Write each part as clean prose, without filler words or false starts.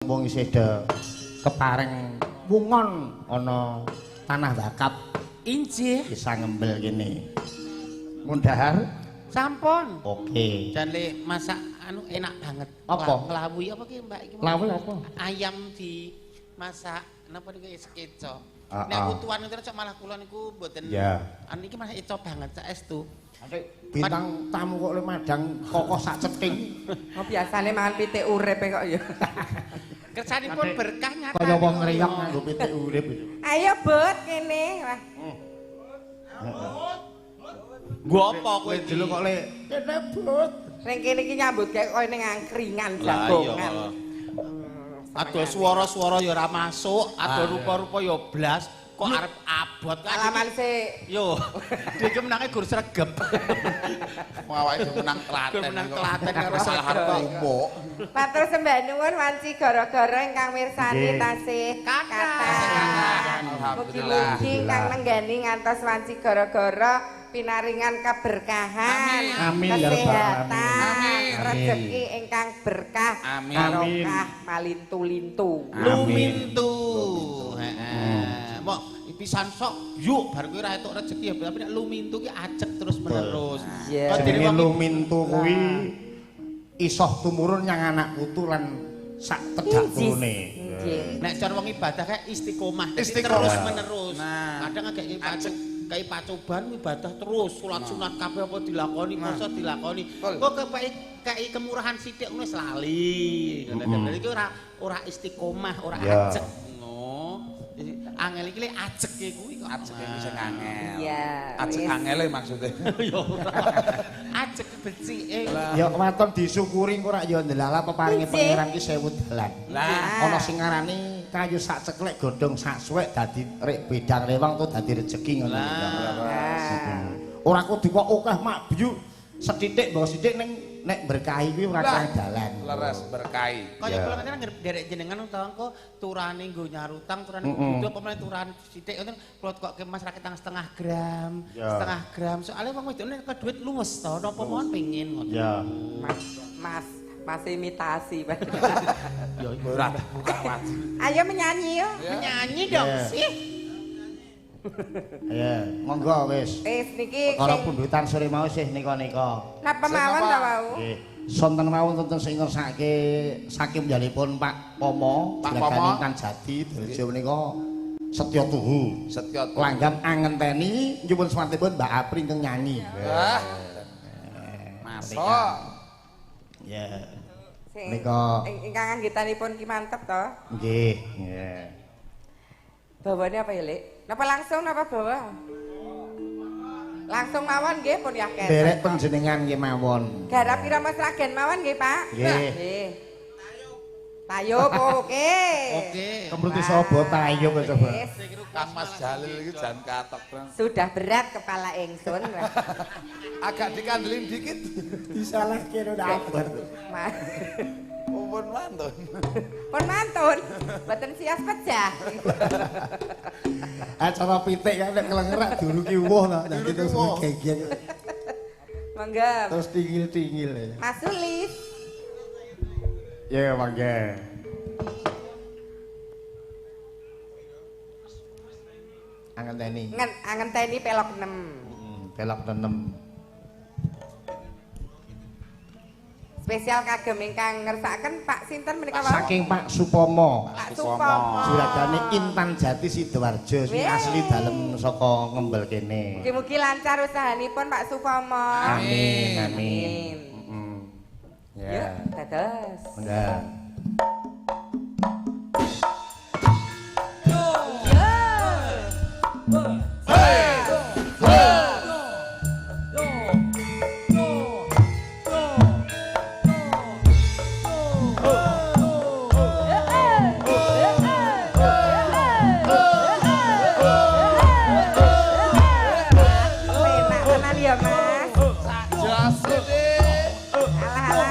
Mumpung isih do kepareng wungon ana tanah wakaf Injih. Bisa ngembel kene. Mun dahar? Sampun. Oke. Jan le masak anu enak banget. Apa? Nglawi apa ki Mbak iki? Lawi apa? Ayam dimasak napa niku eco. Ah, Nek ah. utuhan ngoten cok malah kula niku mboten. Ya. Anu iki malah eco banget saestu. Bintang tamu kok le madang kokoh sak ceting. Oh biasane mangan pitik urip kok ya. Kersanipun berkah nyata. Kaya wong ngreyok nganggo pitik urip. Ayo Bud kene. Wah. Nggo apa kowe Kowe dulu kok le kene Bud. Ning kene iki nyambut gawe koyo ning angkringan Lah iya. jagongan. Ado swara-swara ya ora masuk, ado rupa-rupa ya blas, kok arep abot. Alaman sik. Yo, iki menange gur sregep. Wong awake dhewe menang telaten. Gur menang telaten karo salah sregep. tumpuk. Matur sembah nuwun wanci gara-gara ingkang mirsani Nggih. tasih Kathah. kathah. Alhamdulillah. Mugi-mugi ingkang nenggani ngantos wanci gara-gara pinaringan keberkahan, Amin. Amin, ya rabbal kesehatan, alamin. Amin. rezeki ingkang berkah, Amin. barokah, malintu-lintu. Lumintu. Heeh. Mok pisan sok yuk bar kuwi ora entuk rezeki ya, tapi nek lumintu ki ajeg terus menerus. Iya. Kok dene Jenenge wong lumintu kuwi isoh tumurun nyang anak putu lan sak tedak turune. Nggih. nek cara wong ibadah kayak istiqomah, dadi Istiqomah. terus menerus. Nah. Kadang agak kayak pacuban ibadah terus, salat sunat kabeh apa dilakoni, poso dilakoni. Betul. Kok kepeki kemurahan sithik ngono wis lali. Dadi iki ora istiqomah, ora Ya. ajeg ngono. Jadi, Angel iki le ajege kuwi kok. Ajeg iki sing angel. Iya. Ajeg wis. angele maksudnya. Ya ora. Ajeg becike. Ya waton disyukuri engko rak ya ndelala peparinge Nggih. pangeran ki sewu dalan. Lah. Ana sing ngarani kayu sak ceklek godhong sak suwek dadi rek bedang rewang tuh dadi rejeki ngono Lah. Nah. Ora kudu kok akeh mak biyu sethithik mbok sithik ning nek berkahi kuwi ora Lah. kurang dalan. Leres berkahi. Kaya Ya. kula ngeten nderek jenengan utawa engko turane nggo nyarutang, turane kudu apa meneh turan sithik ngoten kula kok ke Mas raketang setengah gram, Ya. setengah gram. Soale wong wedok nek duit luwes to, napa mawon pengin ngoten. Ya. Mas, mas, masih imitasi. Ya Ora buka wajib. Ayo menyanyi yo. menyanyi dong Ya. sih. Ya, monggo wis. Wis niki Perkara sing pundutan sore mau sih nika-nika. napa Sing mawon napa? ta wau? Nggih. Sonten mawon wonten sing ngersake saking njalipun Pak Pomo, Pak juragan Pomo. Intan Jati Drejo menika setya tuhu. Setya tuhu. Langgam angenteni nyuwun semantipun Mbak Apri ingkang nyanyi. Wah. Masuk. Ya. Sing Nika. ingkang anggitanipun ki mantep to. Nggih, nggih. Bawane apa ya, Lek? Napa langsung napa bawa? Langsung mawon nggih pun yakin. Derek panjenengan nggih mawon. Garap irama Sragen mawon nggih, Pak? Nggih. Nggih. Tayub oke. Oke. Kemruti sapa tayub coba. Wis, Kang Mas Jalil iki jan katok. Bang. Sudah berat kepala ingsun. Agak dikandelin dikit. Disalahke ora abot. Mas. Pun mantun. Pun mantun. Mboten sias pecah. Acara pitik kan nek kelengerak duruki wuh to. Nah Duruki terus wuh. gegeng. Monggo. Terus tingil-tingil ya. Mas Sulis. Ya mangga. Angenteni. Ngen angenteni pelok 6. Pelok 6. Spesial kagem ingkang ngersakaken Pak sinten menika wau? Saking Pak Supomo. Pak Supomo. Juragane Intan Jati Sidoarjo sing Weh. asli dalem saka Ngembel kene. Mugi-mugi lancar usahanipun Pak Supomo. Amin amin. Amin. Ya. Yuk, dados. Mangga. Enak tenan ya, Mas. Jas deh. Alah alah.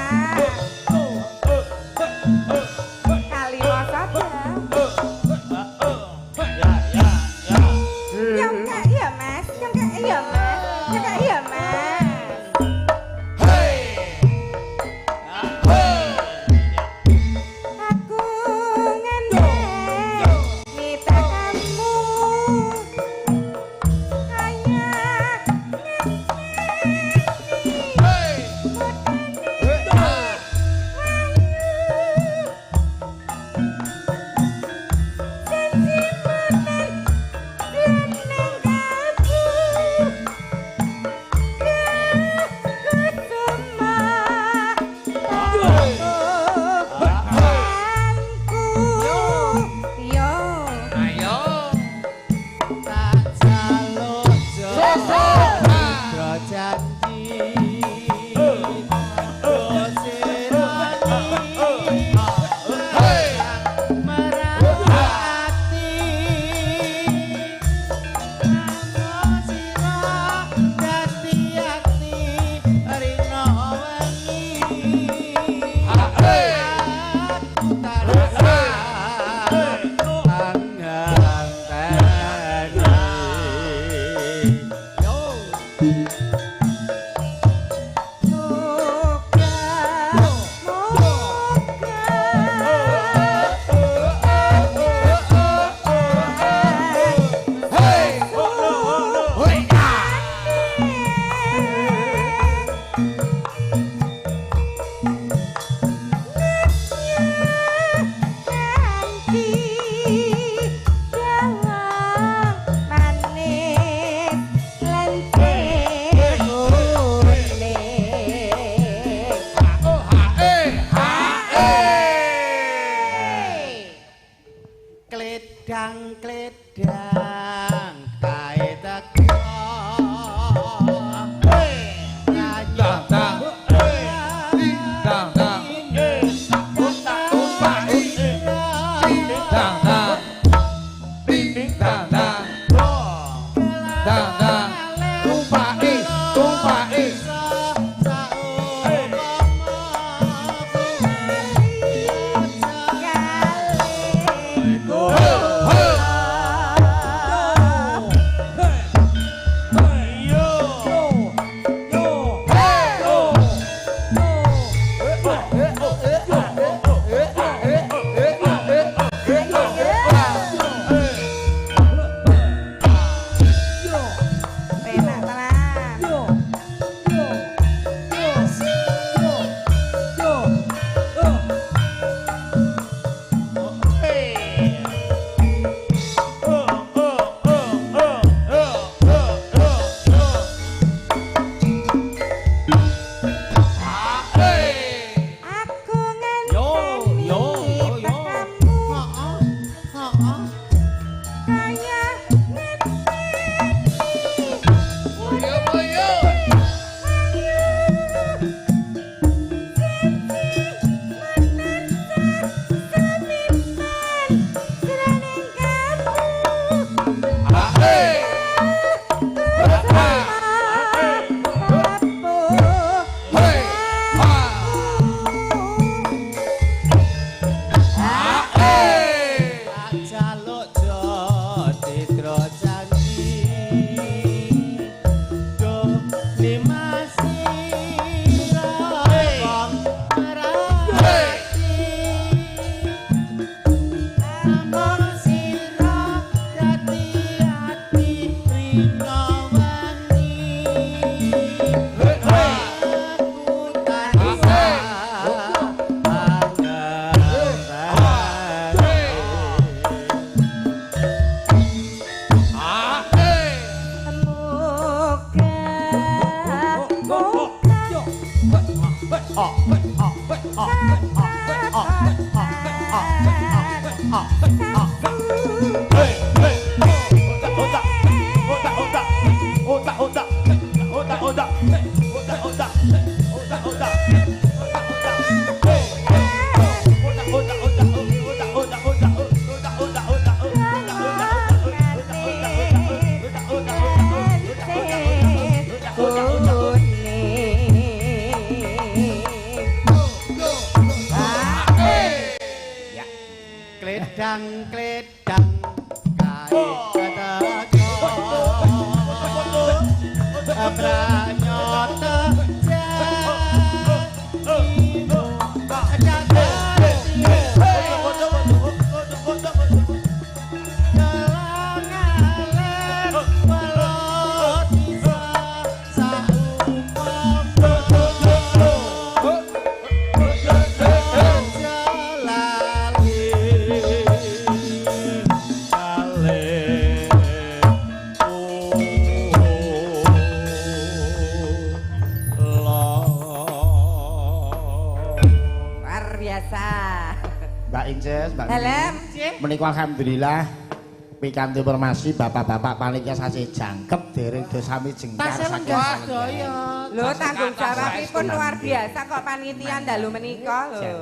Kledang-kledang kae teko. Dang dang dang dang dang dang dang dang dang tumpaki tumpaki. Penak tenan. Aku Yo, ngenteni yo, yo, yo. tekamu Heeh. Heeh. kaya Tak jaluk jo citra janji. Do nimasira wong merati. Amung sira dadi ati rina wengi. Aku tansah Kledang-kledang kae teko pranyata Luar biasa. Mbak Inces, Mbak Dalem. Menika alhamdulillah pikantuk informasi bapak-bapak panitia sasi jangkep dereng do sami jengkar Tasih saking lenggah salenggan. sedaya. Lho tanggung jawabipun luar biasa kok panitia dalu menika lho.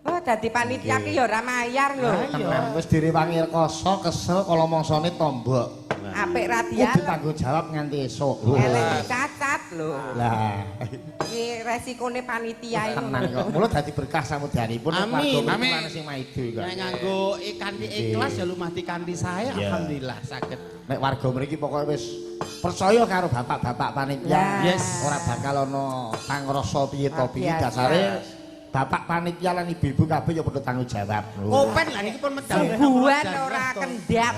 Oh dadi panitia ki ya ora mayar lho. Tenan wis direwangi rekoso kesel kala mangsane tombok. Apik ra Kudu dialem. tanggung jawab nganti esuk. Elek dicacat lho. Lah, Iki resikone panitia iki. tenan kok. Mula dadi berkah samudanipun Amin. warga Amin. mriku sing maido kok. Nek nganggo kanthi ikhlas ya lumah kanthi sae alhamdulillah saged. Nek warga mriki pokoke wis percaya karo bapak-bapak panitia. Lah. Yes. Ora bakal ana pangrasa piye to piye Luar biasa. dasare bapak panitia lan ibu-ibu kabeh ya padha tanggung jawab. Kopen lah niki pun medal. Suguhan ora kendap.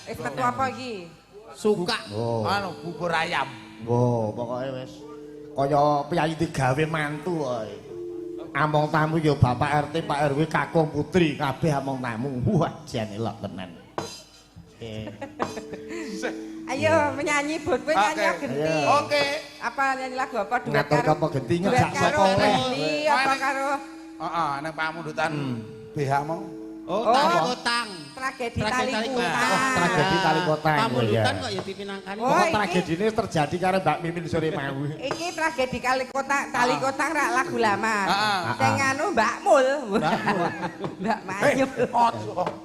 Wis metu apa iki? Suka. Oh. Anu bubur ayam. Oh, pokoke wis kaya piyayi digawe mantu wae. Among tamu ya Bapak RT, Pak RW, kakung putri kabeh among tamu. Wah, jan elok tenan. Ayo menyanyi bot kowe nyanyi Oke. genti. Oke. Apa nyanyi lagu apa duet Ngatur karo apa genti duet ngejak karo sapa oleh. Reni apa karo Heeh, nang pamundutan BH mau. Oh, tali kotang. Tragedi tali kotang. Oh, tragedi tali kotang. Pamundutan kok ya dipinangkani. Pokok tragedine terjadi karo Mbak Mimin sore mau. Iki tragedi kali kotang, tali kotang rak lagu lama. Sing anu Mbak Mul. Mbak Manyul.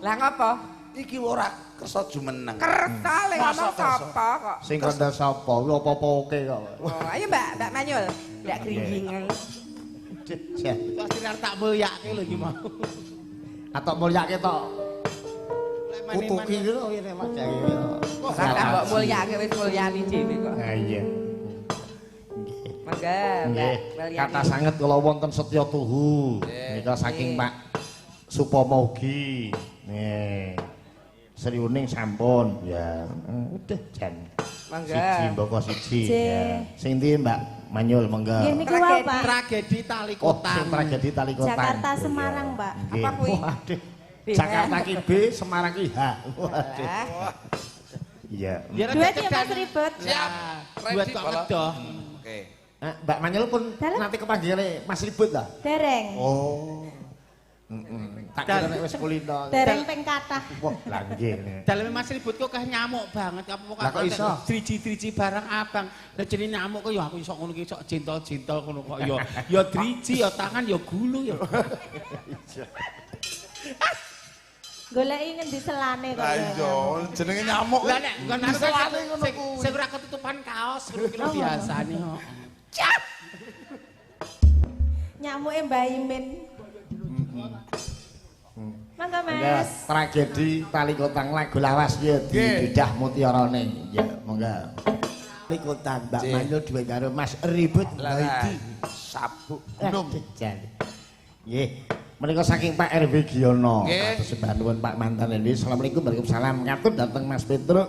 Lah ngopo? Iki ora kersa jumeneng. Kersa le ngomong sapa kok. Sing kandha sapa kuwi apa-apa oke kok. Oh, ayo Mbak, Mbak Manyul. Mbak gringgingen. Pasti arep tak mulyake lho iki mau. Atau mulyake tok. Kutuki iki lho ngene Mas Jaki. Ora mbok mulyake wis mulyani dhewe kok. Ha iya. Mangga, Mbak Mulyani. Kata sanget kula wonten Setya Tuhu. Nika saking Pak Supomo ugi. Nggih. Sriuning sampun. Ya, udah jan. Mangga. Siji mboko siji. Ya. Sing ndi Mbak Manyul monggo. Nggih niku wae Pak. Tragedi tali kotang. Oh, tragedi tali kotang. Jakarta Semarang, Pak. Apa kuwi? Waduh. Jakarta ki B, Semarang ki H. Waduh. Iya. Duet ya Mas Ribut. Siap. Duet kok ngedoh. Oke. Mbak Manyul pun nanti kepanggil Mas Ribut ta? Dereng. Oh. Tak kira nek wis kulino. Dereng ping kathah. Wah, lah nggih. Daleme Mas Ribut kok keh nyamuk banget apa kok driji-driji barang abang. Lah jenenge nyamuk kok ya aku iso ngono ki iso jentol-jentol ngono kok ya. Ya driji ya tangan ya gulu ya. Goleki ngendi selane kok. Lah iya, jenenge nyamuk. Lah nek nggon selane ngono kuwi. Sing ora ketutupan kaos ngono ki lho biasane kok. Cap. Nyamuke Mbah Imin. Mangga Mas. Tragedi tali kotang lagu lawas ya didudah mutiarane. Ya, monggo. Tali kotang Mbak Manyul duwe karo Mas Ribut Waidi sabuk gunung. Nggih. Menika saking Pak RW Giyono. Atur sembah nuwun Pak mantan RW. Assalamualaikum waalaikumsalam. Ngatur dhateng Mas Petruk.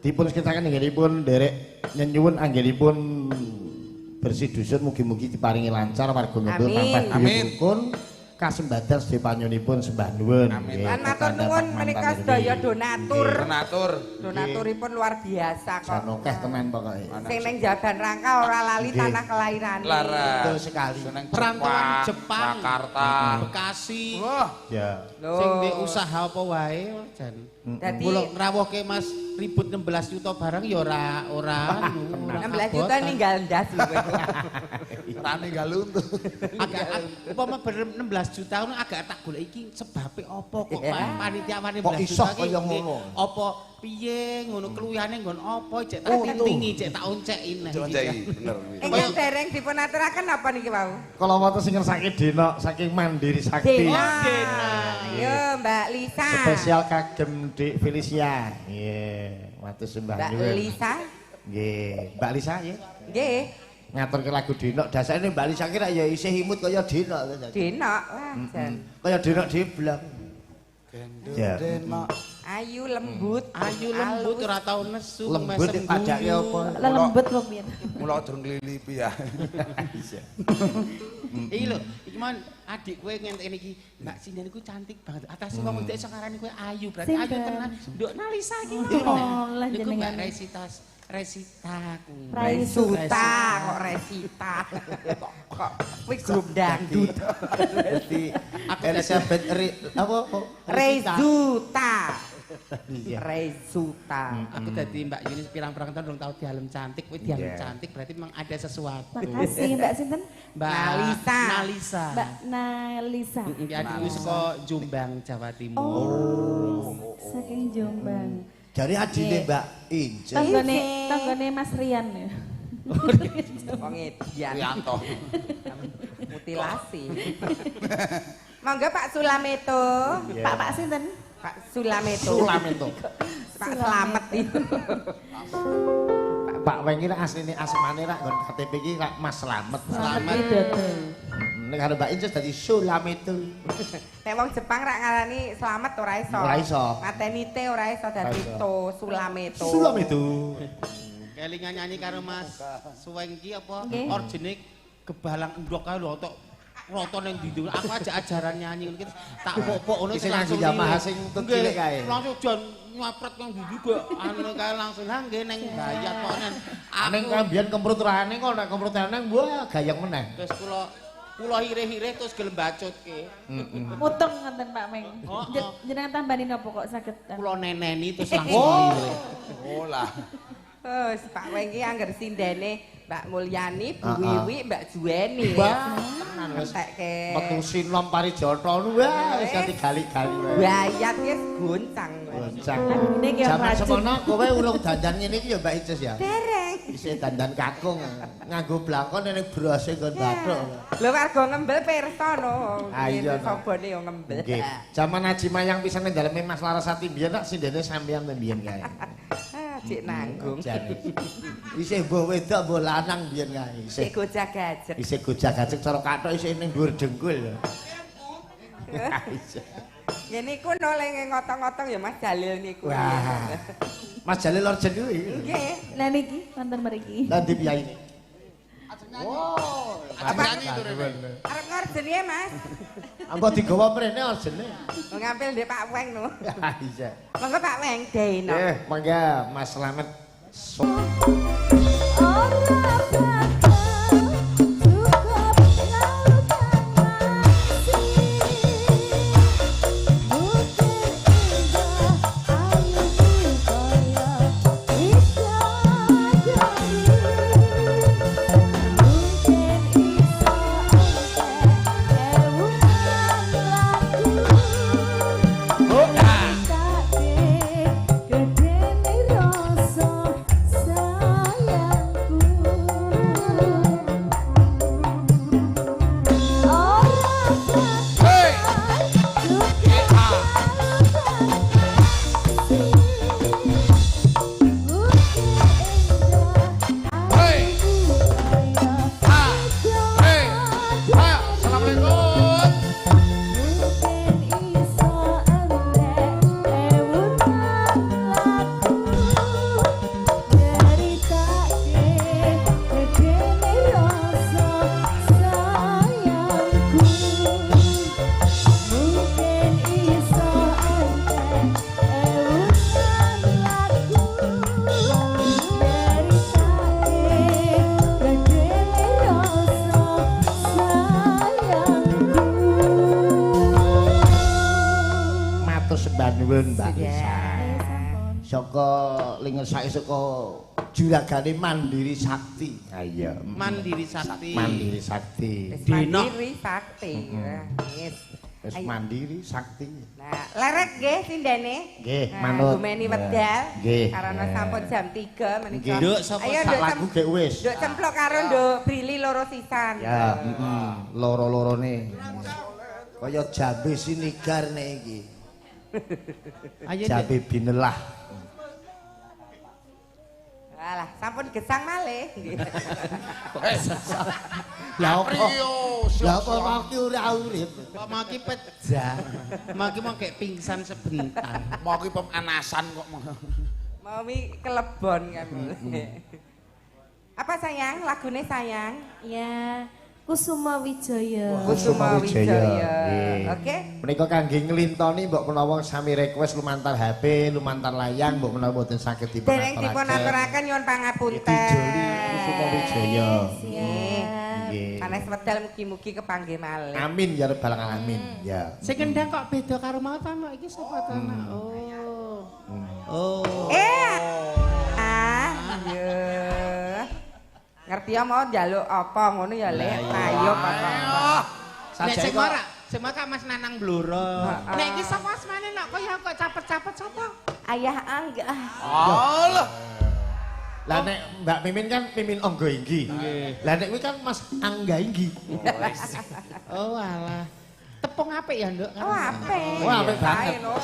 Dipun sekitaken anggenipun nderek nyenyuwun anggenipun bersih dusun mugi-mugi diparingi lancar warga Ngebel tambah rukun. Kasembadan sedaya panyuwunipun sembah nuwun. Lan matur nuwun menika sedaya donatur. Donatur. Donaturipun luar biasa kok. Jan akeh tenan pokoke. Sing ning Jaban Rangka ora lali tanah kelahirane. Betul sekali. Perantauan Jepang, Jakarta, Bekasi. Wah, ya. Sing ndek usaha apa wae jan. Dadi kula ngrawuhke Mas Ribut 16 juta barang ya ora ora anu. 16 juta ninggal ndas kowe. Ora ninggal untu. Agak upama bener 16 juta ngono agak tak golek iki sebabe apa kok panitia 16 kok iso juta kaya ngono. Apa piye ngono keluyane nggon apa cek tak tintingi cek tak onceki neh. Onceki bener kuwi. Ingkang dereng dipun aturaken apa niki wau? Kala wonten sing ngersake Denok saking Mandiri Sakti. Dena. Yo Mbak Lisa. Spesial kagem Dik Felicia. Nggih, matur sembah nuwun. Mbak Lisa. Nggih, Mbak Lisa nggih. Nggih. Ngaturke lagu Denok dasare Mbak Lisa kira ya isih imut kaya Denok. Denok wah jan. Kaya Denok dibleng. Gendut Denok. Ayu lembut, ayu lembut ora tau nesu, lembut padake apa? Lembut kok piye. Mula durung nglilipi ya. Iki lho, iki mon adik kowe ngenteni iki, Mbak Sinden iku cantik banget. Atase wong wedok iso ngarani kowe ayu, berarti ayu tenan. Nduk Nalisa iki. Oh, lah jenengan. Mbak Resitas, Resita ku. Resita kok Resita. Kok kuwi grup dangdut. Dadi Elizabeth apa Rezuta. Rezuta. Aku dadi Mbak Yunis pirang-pirang tahun durung tau dialem cantik, kowe dialem cantik berarti memang ada sesuatu. Makasih Mbak sinten? Mbak Nalisa. Nalisa. Mbak Nalisa. Iki adikku saka Jombang, Jawa Timur. Oh, saking Jombang. Jare adine Mbak Ince. Tanggane tanggane Mas Rian ya. Wong edian. Rianto. Mutilasi. Monggo Pak Sulameto. Pak Pak sinten? Pak Sulameto. Sulameto. Pak Slamet itu. Pak Weng iki asline asmane rak nggon KTP iki rak Mas Slamet. Slamet. Nek karo Mbak Inces dadi Sulameto. Nek wong Jepang rak ngarani Slamet ora iso. Ora iso. Mateni te ora iso dadi to Sulameto. Sulameto. Kelingan nyanyi karo Mas Suweng iki apa orjene gebalang endhok kae lho tok roto ning ndi aku aja ajaran nyanyi ngono iki tak pok-pok ngono sing langsung Yamaha sing cilik kae. Langsung jan nyapret nang ndi kok anu kae langsung ha nggih ning bayat kok nen. Ning kambiyen kemprut rane kok nek kemprut eneng wah gayeng meneh. Terus kula Kula hirih-hirih terus gelem bacutke. Mutung ngoten Pak Meng. Jenengan tambani napa kok saged? Kula neneni terus langsung lirih. Oh lah. Wis Pak Weng ki angger sindene Mbak Mulyani, Bu Wiwi, Mbak Juweni. Wah, tenan wis. Metu sinom parijata wah wis ganti gali-gali wae. Bayat wis goncang. Goncang. Jaman semono kowe urung dandan ngene iki ya Mbak Ices ya? Dereng. Isih dandan kakung nganggo blangkon ning brose nggon bathuk. Lho warga ngembel pirsa no. Ah iya sobone yo ngembel. Nggih. Jaman Haji Mayang pisan ning daleme Mas Larasati mbiyen tak sindene sampeyan mbiyen kae. Cik nanggung. Isih mbok wedok mbok lanang biyen kae. Isih gojag-gajeg. Isih gojag-gajeg cara kathok isih ning dhuwur dengkul. Ngene iku no le ngotong-ngotong ya Mas Jalil niku. Wah. Mas Jalil orjen kuwi. Nggih. Lah niki wonten mriki. Lah ndi piyayine? Wow. Nyanyi to rene. Arep ngorjene Mas. Ambo digawa mrene orjene. Ngampil ndek Pak Weng no. Iya. Monggo Pak Weng deno. Nggih, monggo Mas Slamet. Ora bakal cukup lautan masih mungkin indah ayumu kaya bidadari mungkin iso entek ewunan lagu tak gedene rasa sayangku ora Hei. bakal Hei. Ha. Hei. Ha. Assalamualaikum. Mungkin iso entek ewunan lagu ceritake gedene rasa sayangku mungkin iso entek ewunan lagu ceritake gedene rasa sayangku. Matur sembah nuwun Mbak Lisa. Sudah. Saka lingesake saka juragane Mandiri Sakti. Ha iya. Mandiri Sakti. Mandiri Sakti. Wis Dino. mandiri sakti. Wis. Wis Ayo. mandiri sakti. Nah, lerek nggih sindene. Nggih, Nah, manut. Gumeni wedal. Nggih. Karena sampun jam 3 menika. Nggih. Nduk, sapa Ayo Sak nduk lagu gek wis. Nduk cemplok karo nduk Brili loro sisan. Ya, heeh. Loro-lorone. Kaya jambe sinigar nek iki. Ayo Nduk. Jambe binelah. Alah, sampun gesang malih. Nggih. Lah apa? Priyo. Lah apa maki ora urip? Kok mau ki pejah. Mau ki mau kayak pingsan sebentar. Mau ki pemanasan kok. Mau mi kelebon kan. Apa sayang? Lagune sayang? Ya, Kusuma Wijaya. Kusuma Wijaya. Nggih. Oke. Menika kangge nglintoni mbok menawa sami request lumantar HP, lumantar layang mbok menawa mboten saged dipun Dereng dipun aturaken nyuwun pangapunten. Dijoli Kusuma Wijaya. Nggih. Nggih. Sanes wedal mugi-mugi kepanggih malih. Amin ya rabbal alamin. Ya. Sing kendang kok beda karo mau ta Nok? Iki sapa ta Nok? Oh. Oh. Eh. Ah, iya. Ngerti ya mau njaluk apa ngono ya, Lek. Ayo apa. Nek sing ora, sing mau kak Mas Nanang Blora. Nek iki sapa asmane Nok kaya kok capet-capet sapa? Ayah Angga. Alah. Lah nek Mbak Mimin kan Mimin Angga Inggi. Lah nek kuwi kan Mas Angga Inggi. Oh alah. Tepung apik ya, Nduk? Oh, apik. Wah, apik banget. Sae, no.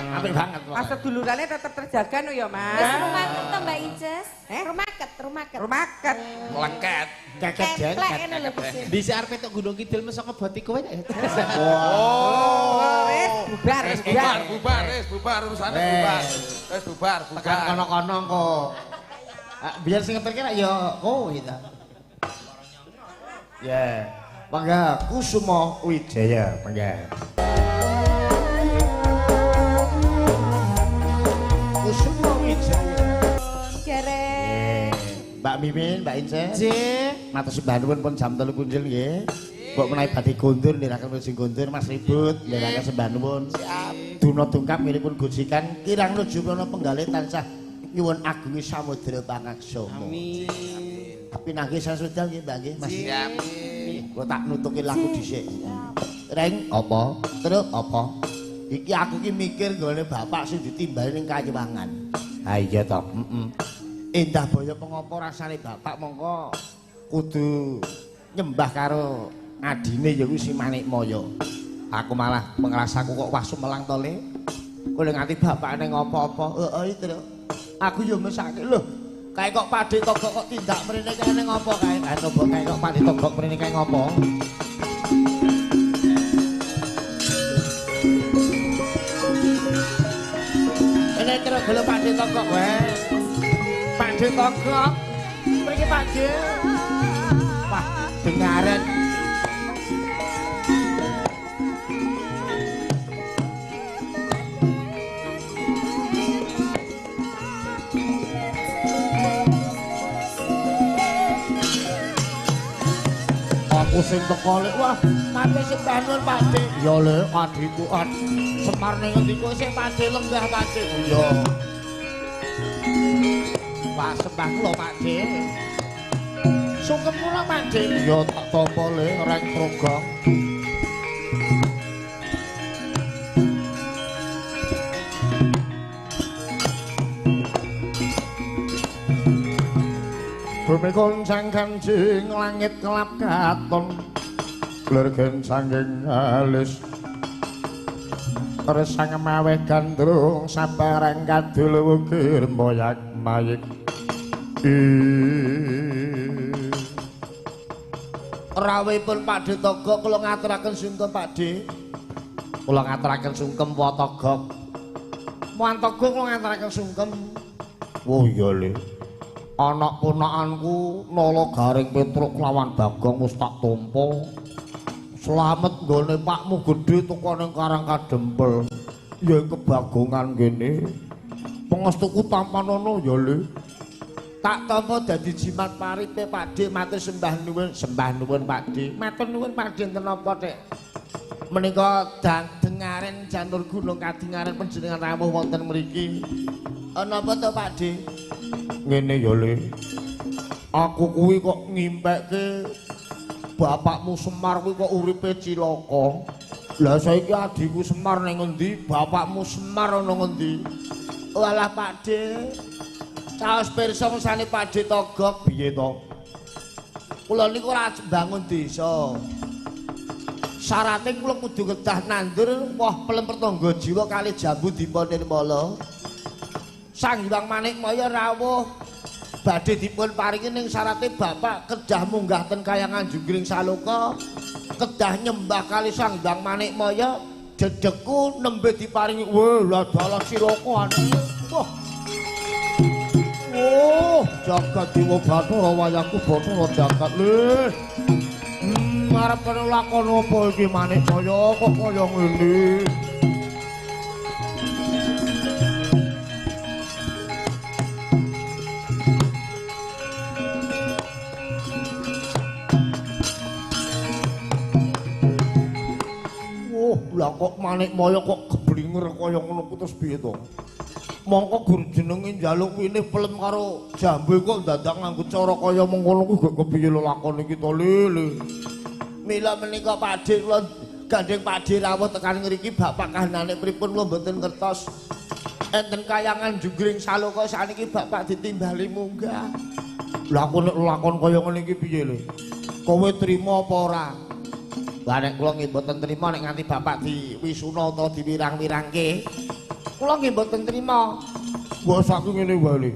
Apik banget. Pas sedulurane tetep terjaga no ya, Mas. Wis rumaket to Mbak Ices? Eh? Rumaket, rumaket. Rumaket. Lengket. Keket Templek jengket. ngene lho Gusti. Dhisik arep tok Gunung Kidul mesok ngeboti kowe ya. Oh, wis bubar, Wis bubar. bubar, bubar, wis bubar urusane bubar. Wis bubar, Tekan bubar. kono-kono kok. Biar sing ngeterke rak ya kowe ta. Ya. Mangga Kusuma Wijaya, mangga. Kusuma Wijaya. Derek. Mbak Mimin, Mbak Ince. Nggih. Matur sembah nuwun pun jam 3 punjul nggih. Mbok menawi badhe kondur ndherekaken sing kondur Mas Ribut, ndherekaken sembah nuwun. Siap. Duna dungkap miripun gojikan kirang nuju prana penggalih tansah nyuwun agungi samudra pangaksama. Amin. Pinanggih sasudal nggih Mbak nggih Mas. Siap. Kula tak nutuki lagu dhisik. Reng apa? Terus apa? Iki aku ki mikir nggone bapak sing ditimbali ning Kayuwangan. Ha iya to. Heeh. Endah boyo pengopo rasane bapak mongko kudu nyembah karo adine ya kuwi si Manikmaya. Aku malah pengrasaku kok wah sumelang to Le. Kowe nganti bapak ning apa-apa. Heeh iki lho. Aku yo mesake lho. Kae kok Pakde Togok kok tindak mrene kae ning apa kae? Ha coba kae kok Pakde Togok mrene kae ngopo? Ini terus gelo Pakde Togok wae. Pakde Togok. Mriki Pakde. Wah, dengaren. Aku sing teko lek wah, mate sembah nuwun Pakde. Ya le, adikku ad. Semar ning ngendi kowe sing Pakde lenggah Pakde. Iya. Wah, sembah kula Pakde. Sungkem kula Pakde. Ya tak tampa le reng trogong. Bumi goncang kancing langit kelap katon glergen sangking alis resang maweh gandrung sabarang kadul wukir moyak mayik. Rawuhipun Pakde Togok kula ngaturaken sungkem Pakde. Kula ngaturaken sungkem wa Togok. Muan Togok kula ngaturaken sungkem. Oh iya le. Anak ponakanku Nala Garing Petruk lawan Bagong wis tak tampa. Slamet nggone pakmu gedhe teko ning Karang Kadempel. Ya kebagongan kene. Pangestuku tampanono ya le. Tak tampa dadi jimat paripe Pakde matur sembah nuwun, sembah nuwun Pakde. Matur nuwun Pakde enten napa Dik? Menika dengaren janur gunung kadengaren panjenengan rawuh wonten mriki. Ana apa to Pakde? Ngene ya le. Aku kuwi kok ngimpekke bapakmu Semar kuwi kok uripe cilaka. Lah saiki adhiku Semar ning ngendi? Bapakmu Semar ana ngendi? Walah Pakde. Caos pirsa mesane Pakde Togok piye to? Kula niku ora mbangun desa. Syarate kula kudu kedah nandur woh pelem pertangga jiwa kali jambu dipa nirmala. Sang Hyang Manikmaya rawuh badhe dipun paringi ning syarate bapak kedah munggah ten Kayangan Junggring Saloka, kedah nyembah kali Sang Hyang Manikmaya, dedekku nembe diparingi. Wah, lah dalah cilaka anake. Wah. Oh, jagat dewa Bathara wayangku Bathara jagat le. Arep lakon apa iki Manikmaya kok kaya ngene. Lah kok Manikmaya kok geblinger kaya ngono ku terus piye to? Mongko gur jenenge njaluk winih pelem karo jambu kok dadak nganggo cara kaya mengkono ku gak kepiye lho lakon iki to lho. Mila menika Pakde kula gandeng Pakde rawuh tekan ngriki bapak kahanane pripun kula mboten ngertos. Enten Kayangan Junggring Saloka saniki bapak ditimbali munggah. Lah aku nek lakon kaya ngene iki piye lho? Kowe trima apa ora? Lah nek kula nggih mboten trima nek nganti bapak diwisuna utawa diwirang-wirangke. Kula nggih mboten trima. Wah saiki ngene wae lho.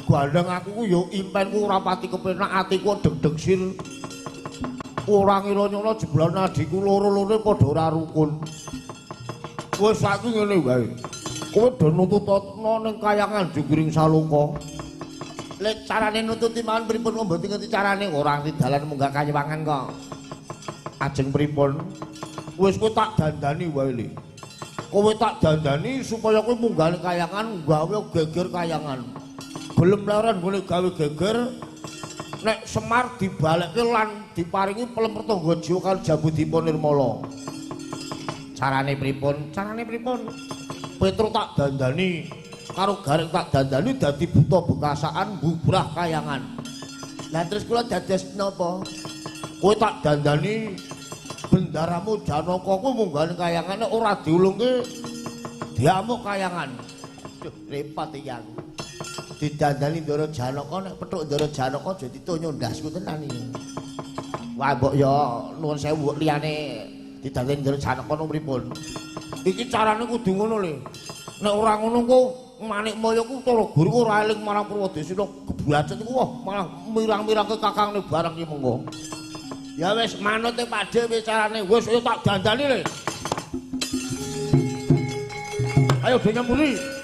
Gandeng aku ku ya impenku ora pati kepenak atiku deg-deg sil. Ora ngira nyono jebulane adhiku loro-lorone padha ora rukun. Wis saiki ngene wae. Kowe do nuntutno ning Kayangan Junggring Saloka. Lek carane nututi mawon pripun kok mboten ngerti carane ora ngerti dalan munggah Kayewangan kok. Ajeng pripun? Wis kowe tak dandani wae le. Kowe tak dandani supaya kowe munggah ning Kayangan gawe geger Kayangan. Gelem leren nggone gawe geger Nek Semar dibalekke lan diparingi pelem pertangga jiwa karo Jambudipa Nirmala. Carane pripun? Carane pripun? Petruk tak dandani karo Gareng tak dandani dadi buta bekasaan bubrah kayangan. Lah terus kula dados napa? Kowe tak dandani bendaramu Janaka ku munggah ning kayangane ora diulungke diamuk kayangan. Duh, repot iki aku. Didandani Ndara Janaka nek petuk Ndara Janaka aja ditonyo ndasku tenan iki. Wah mbok ya nuwun sewu mbok liyane didandani Ndara Janaka nang pripun. Iki carane kudu ngono le. Nek ora ngono ku Manikmaya ku cara guru ora eling marang Purwadesina geblacet iku wah malah mirang-mirangke kakangne barang ki mengko. Ya wis manut e Pakde wis carane. Wis ayo tak dandani le. Ayo do nyembuli.